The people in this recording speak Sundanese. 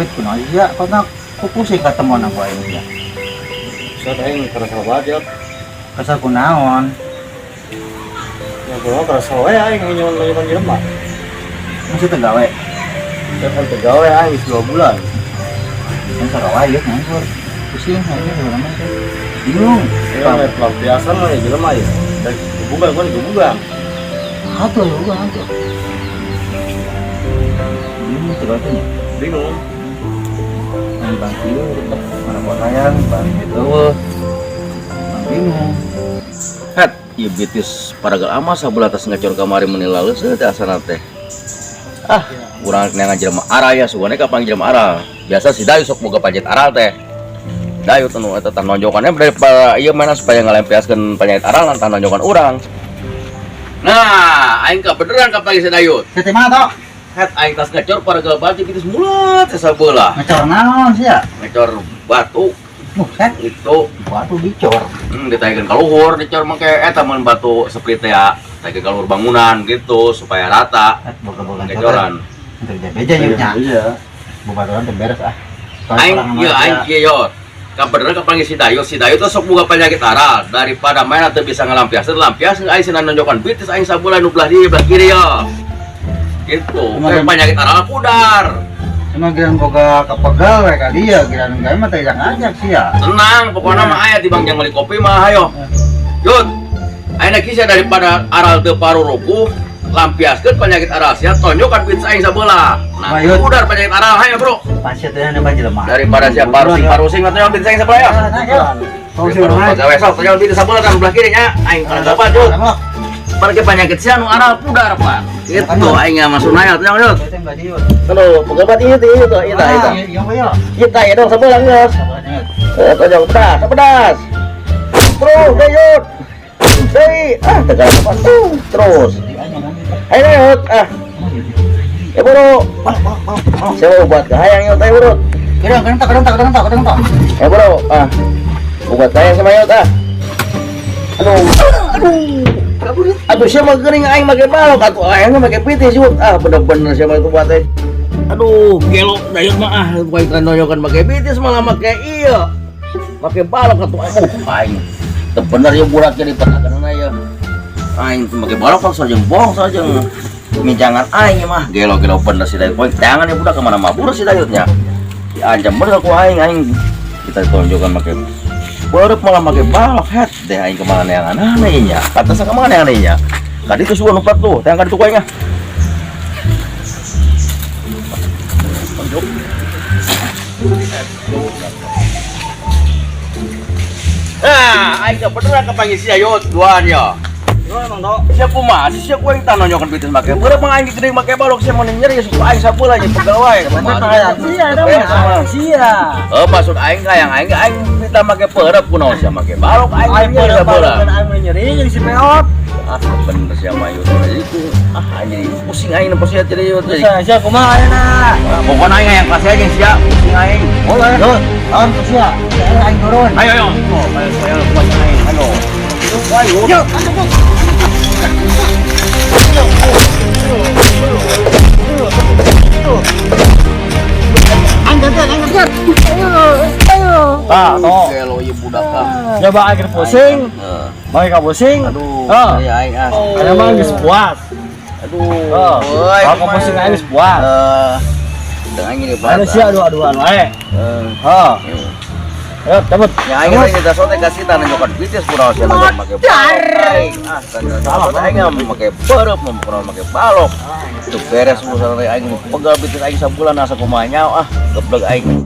Yut, kunaon sia? Kok pusing ketemu anak gua ini ya? Saat aing kerasa banget ya. Kesel kunaon? Ya gua kerasa we aing nyon jelema. Masih teu gawe. Saya kan teu gawe aing geus 2 bulan. Kan sarua yeuh nganggur. Pusing aja sebenarnya teh. Bingung. Ya pelampiasan lah ya jelema ya. Dan gebugan gua digebugan. Atuh lu atuh. Bingung teu gawe teh nya. Bingung. Main bang kieu tetep mana buat hayang, bang itu eueuh. Bang bingung. Het, ieu bitis paragal ama sabelah atas ngacor kamari meuni laleus teh asana teh. Ah, urang neangan jelema aral ya sugane ka panggil jelema aral. Biasa si Dayu sok boga pajet aral teh. Dayu teh nu eta tah nonjokannya daripada ieu mana supaya ngalempiaskeun penyakit aral tah nonjokan urang. Nah, aing ka beneran ka panggil si Dayu. Teh mana tok? Het, aing tas ngacor paragal batu bitis mulut teh sabelah. Ngecor naon sia? Ngacor batu Buset, itu. Batu dicor. Ditaikeun ka luhur, dicor make eta mun batu seperti teh ya, taikeun ka luhur bangunan gitu supaya rata. Eh, boga-boga Ngecoran. Untuk beja yeuh nya. Iya. Bobaturan teh beres ah. Aing ieu aing kieu yo. Kabeneran kapanggih si Dayu, si Dayu tuh sok boga penyakit aral daripada main teu bisa ngalampiaskeun, lampiaskeun aing cenah nonjokan bitis aing sabulan nu belah dieu belah kiri yo. Gitu. Kayak penyakit aral pudar. Emang giran boga kepegal we ka dia, giran gawe mah teh ngajak sia. Tenang, pokoknya mah aya di bang jang meuli kopi mah hayo. Yud. Ayeuna kisah daripada aral teu parurukuh, lampiaskeun penyakit aral sia tonjokan bitis aing sabelah. Nah, Yud. pudar penyakit aral hayo, Bro. Pasien teh nambah jelema. Daripada sia parusing-parusing mah tonjokan bitis aing sabelah ya. Pegawai sok tonjol bitis sabelah kan belah kiri nya. Aing kana dapat, Yud. Pergi penyakit sia nu aral pudar, Pak. Gitu aing masuk nanya tonjol, Yud. Aduh, pegabat ieu teh ieu teh ieu teh ieu. Ieu teh dong sabelah geus. Tonjol pedas, pedas. Terus, Yud. Deui, ah tegal apa tuh terus. Ayo Yud, ah. Ya bro. Saya mau buat kahayang Yud, ayo bro. Kedang tak. Ya bro, ah. Obat kahayang sama Yud ah. Aduh, aduh. Aduh, siapa geuning aing make balok atuh aing make pitis Yud. Ah, bener-bener siapa itu buat teh. Aduh, gelo dayut mah ah, bukan nonyokan make pitis malah make ieu. Make balok atuh aing. Teu bener ya budak jadi petakan ya. Aing teh make balok kan sajeng bohong sajeng minjangan aing mah gelo-gelo bener si Dayut. Poin tangan ya budak kemana mabur si Dayutnya. Diancam bener ku aing aing kita tonjokan make beureub malah make balok het deh aing kemana yang aneh nya. Pantesan kemana yang aneh nya. Kadi itu suka numpat tuh, teh kadi tuh ku aing ah. Tonjok. Nah, aing kebeneran kepanggil si Ayot duaan ya. Emang tok. Siapa kumaha sih siapa aing tah nonyokan bitis make. Beureum mah aing gede make balok sia mun nyeri suku aing sabelah nya pegawai. Bener sia dong ya. Sia. Oh, maksud aing hayang aing aing minta make peureup kunaon sia make balok aing Aing nyeri sabelah. aing nyeri jeung si peot. Ah, bener sia mah yeuh jadi ku ah anjing pusing aing nempo sia jadi yeuh. Sia kumaha ayeuna? Pokona aing hayang kasih aja sia pusing aing. Boleh. Tahun sia. Aing turun. Ayo ayo. Oh, ayo ayo kuat aing. Ayo. Ayo. Yuk. Angkat. Ayo. Tah, tok. Gelo ieu budak ah. Coba aing pusing. Bagi ka pusing. Aduh, Oh. iya aing ah. Aya mah geus puas. Aduh. Oh. Euy, Kalau pusing aing geus puas. Dengan gini Anu sia dua-duaan wae. Heeh. Hah. Ayo, cabut. Ya aing teh nyata sote kasih tanah nyokan bitis kurang sia nonton make balok. Aing ah, salah aing mah make beureum mah kurang make balok. Itu beres urusan teh aing pegal bitis aing sabulan asa kumaha nyawa ah, geblek aing.